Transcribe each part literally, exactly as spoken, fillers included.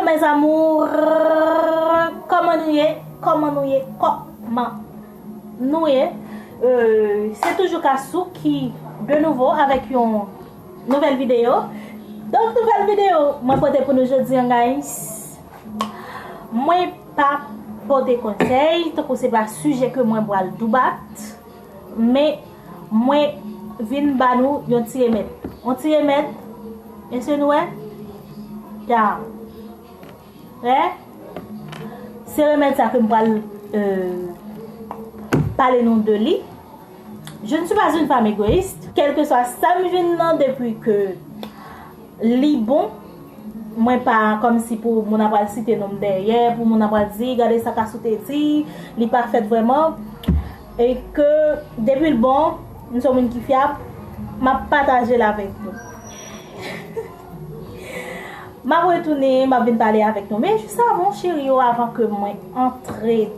Mes amours, kòman nou ye? Kòman nou ye? Kòman nou ye? Euh, se toujou Kasou ki de nouvo avèk yon nouvèl videyo. Donk, nouvèl videyo mwen pote pou nou jodi an, guys. Mwen pa pote konsèy, tankou se pa sijè ke mwen pral doubat, men mwen vin ba nou yon ti remèd. Yon ti remèd, èske nou wè? Ya. Wè? Se remèd sa ke m pral, euh, pale nou de li. Je ne suis pas une femme égoïste. Kèlkeswa sa m jwenn nan, depi ke li bon, mwen pa kòmsi pou moun ap pral site non m dèyè, pou moun ap pral di, "Gade sa Kasou te di, li pa fèt vrèman." E ke depi l bon, m se yon moun ki fyab, m ap pataje l avèk nou. M ap retounen, m ap vin pale avèk nou. Men jis avan, cheri yo, avan ke mwen antre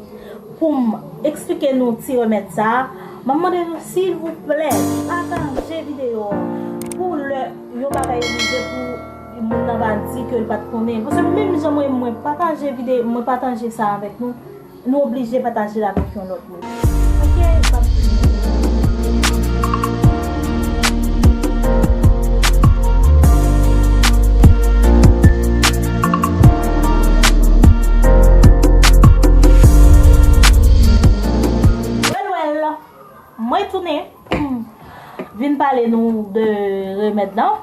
pou m eksplike nou ti remèd sa a, m ap mande nou, silvouplè, pataje videyo a pou lè yon bagay rive pou moun nan pa di ke l pa t konnen. Paske menm jan mwen, mwen pataje videyo, mwen pataje sa avèk nou, nou oblije pataje l avèk yon lòt moun. Ok, m ap fini. Well, well, mwen tounen vin pale nou de remèd lan.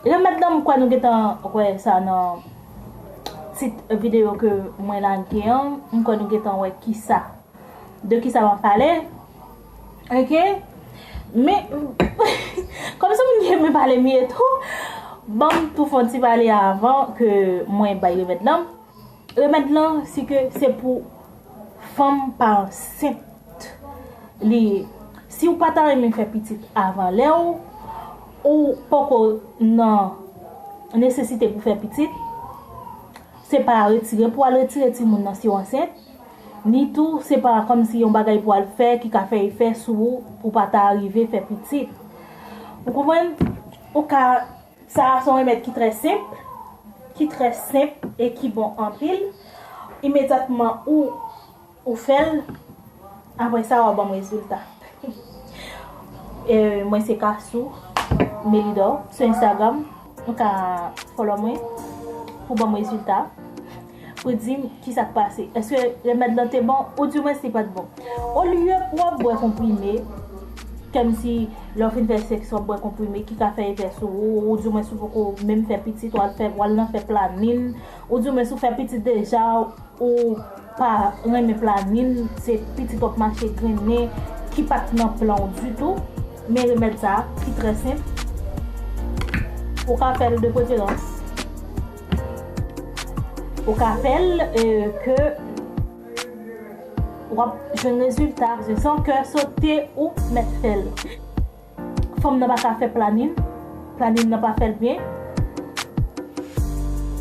Remèd lan, m kwè nou gentan wè sa nan tit videyo ke mwen lage an. M kwè nou gentan wè kisa, de kisa m ap pale. Ok? Men, kòmsi moun ki renmen pale m ye tou, ban m tou fè yon ti pale avan ke mwen bay remèd lan. Remèd lan, se ke se pou fanm pa ansent li ye. Si w pa ta renmen fè pitit avan lè w, ou poko nan nesesite pou fè pitit, se pa retire pou al retire timoun nan si w ansent, ni tou se pa kòmsi yon bagay pou al fè ki ka fè efè sou ou pou w pa ta rive fè pitit. Ou konprann? Ou ka Sa a se yon remèd ki trè senp, ki trè senp e ki bon anpil. Imedyatman ou, ou fè l, apre sa w ap ban m rezilta. E, mwen se Kasou Melidor sou Instagram. Ou ka follow mwen pou ban m rezilta. Pou di m kisa k pase. Èske remèd lan te bon? Oudimwens li pa t bon. Olye pou w ap bwè konprime, kòmsi lè w fin fè sèks w ap bwè konprime ki ka fè efè sou ou, oudimwens ou poko menm fè pitit, w al fè, w al nan fè planin, oudimwens ou fè pitit deja, ou pa renmen planin, se pitit w ap mache grennen, ki pa t nan plan w ditou. Men remèd sa a, ki trè senp, ou ka fè l de preferans. Ou ka fè l, e, ke w ap jwenn rezilta, se yon kè sote ou mèt fè l. Fanm nan pa ka fè planin, planin nan pa fè l byen.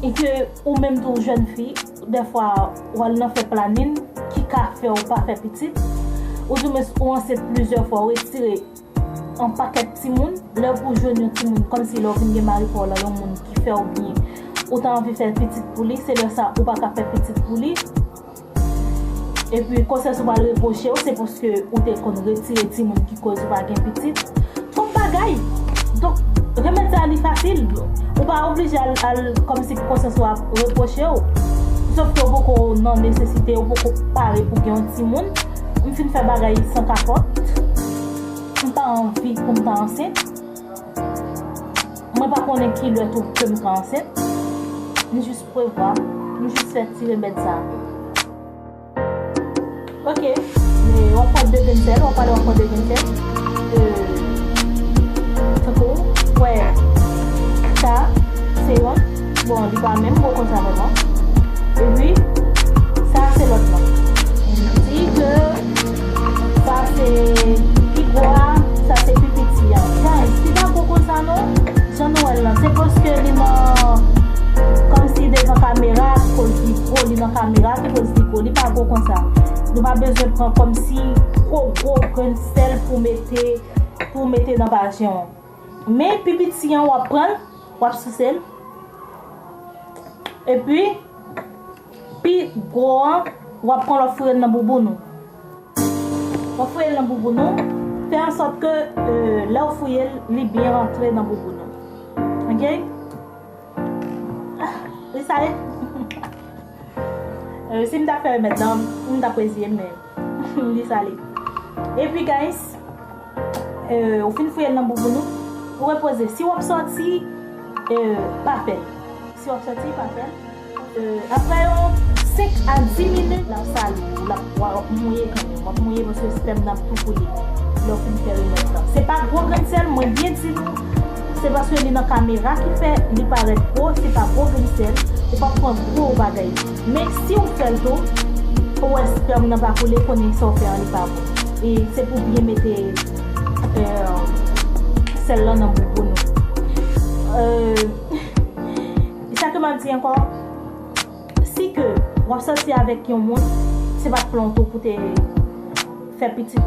E ke ou menm tou jèn fi, dèfwa w al nan fè planin ki ka fè w pa fè pitit. Oudimwens ou ansent plizyè fwa, ou retire yon pakèt timoun, lè pou jwenn yon timoun, kòmsi lè w vin gen mari pa w la, yon moun ki fè w byen, ou ta anvi fè pitit pou li, se lè sa ou pa ka fè pitit pou li. Epi konsyans ou pral repwoche w, se paske ou te konn retire timoun ki koz ou pa gen pitit. Twòp bagay. Donk, remèd sa a li fasil. Ou pa oblije al, al kòmsi konsyans ou ap repwoche w. Sòf ke ou poko nan nesesite, ou poko pare pou gen yon timoun. M fin fè bagay san kapòt. M pa anvi pou m ta ansent. Mwen pa konnen ki lè tou ke m ka ansent. M jis prevwa, m jis fè ti remèd sa a. Ok, men w ap pran de grenn sèl, w ap pale w ap pran de grenn sèl. Euh, tankou, wè, sa, se yon, bon, li pa menm gwo konsa vrèman. Epi, sa, se lòt lan. Di ke sa se pi gwo a, sa se pi piti a. Guys, li pa gwo konsa non. Jan nou wè l lan, se paske li nan, kòmsi devan kamera ki koz li gwo, li nan kamera ki koz li gwo, li pa gwo konsa. Nou pa bezwen pran kòmsi gwo gwo grenn sèl pou mete, pou mete nan vajen w. Men pi piti an w ap pran l, w ap souse l. Epi, Gwo an, w ap pran l, w ap fouye l nan bouboun ou. W ap fouye l nan bouboun ou. Fè ansòt ke, euh, lè w fouye l, li byen rantre nan bouboun ou. Ok? Ah, li sale. Euh, si m ta fè remèd la, m ta reziye m, men li sale. Epi, guys, euh, ou fin fouye l nan bouboun ou, ou repoze. Si w ap sòti, euh, pa fè l. Si w ap sòti, pa fè l. Euh, apre yon senk a dis minit, l ap sale, l ap, w ap mouye kanmenm. W ap mouye paske spèm nan ap tou koule lè w fin fè remèd la. Se pa gwo grenn sèl, mwen byen di nou, se paske li nan kamera ki fè li parèt gwo, se pa gwo grenn sèl, ou p ap pran gwo bagay. Men si w fè l tou, ou wè spèm nan pa koule, konnen sa w fè an li pa bon. E se pou byen mete, euh, sèl lan nan bouboun ou. Euh, sa ke m ap di ankò, si ke w ap sòti avèk yon moun, se pa t plan w tou pou te fè pitit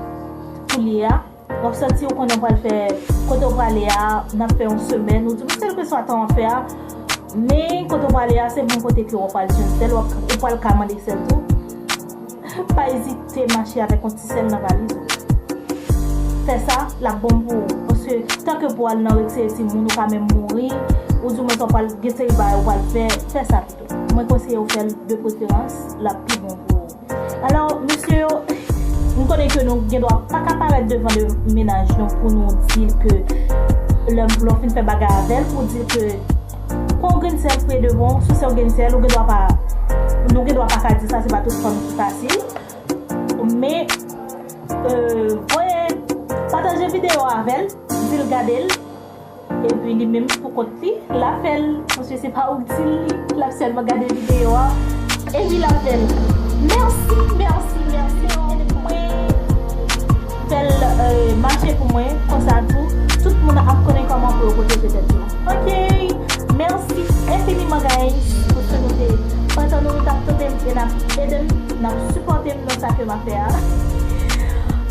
koulye a, w ap sòti, ou konnen w pral fè, kote w prale a, n ap fè yon semèn, ou di, kèlkeswa tan w ap fè a, men kote w prale a, se bon kote ke w pral jwenn sèl, w ap, ou pral ka mande sèl tou. Pa ezite mache avèk yon ti sèl nan valiz ou. Fè sa, l ap bon pou ou. Paske tanke pou al nan retire timoun, ou ka menm mouri, ou di mwen sa w pral gen seri bagay ou pral fè, fè sa pito. Mwen konseye w fè l de preferans, l ap pi bon pou ou. Alò, mesye yo, m konnen ke nou gen dwa pa ka parèt devan de mennaj nou pou nou di l ke lè, lè w fin fè bagay avè l, pou di l ke pran yon grenn sèl fouye devan w, sou se yon grenn sèl, ou gen dwa pa, nou gen dwa pa ka di sa, se pa tout fanm ki fasil. Men, euh, voye, pataje videyo a avè l, di l gade l, epi li menm pou kont li, l ap fè l, paske se pa ou k di l, l ap sèlman gade videyo a, epi l ap fè l. Mèsi, mèsi, mèsi. Mwen fè l, euh, mache pou mwen, konsa tou, tout moun ap konnen kòman pou yo pwoteje tèt yo. Ok, mèsi enfiniman, guys, pou se nou te pantan nou, nou t ap tande m e n ap ede m, n ap sipòte m nan sa ke m ap fè a.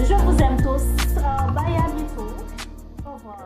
Je vous aime tous. Euh, bye, à bientôt. Au revoir.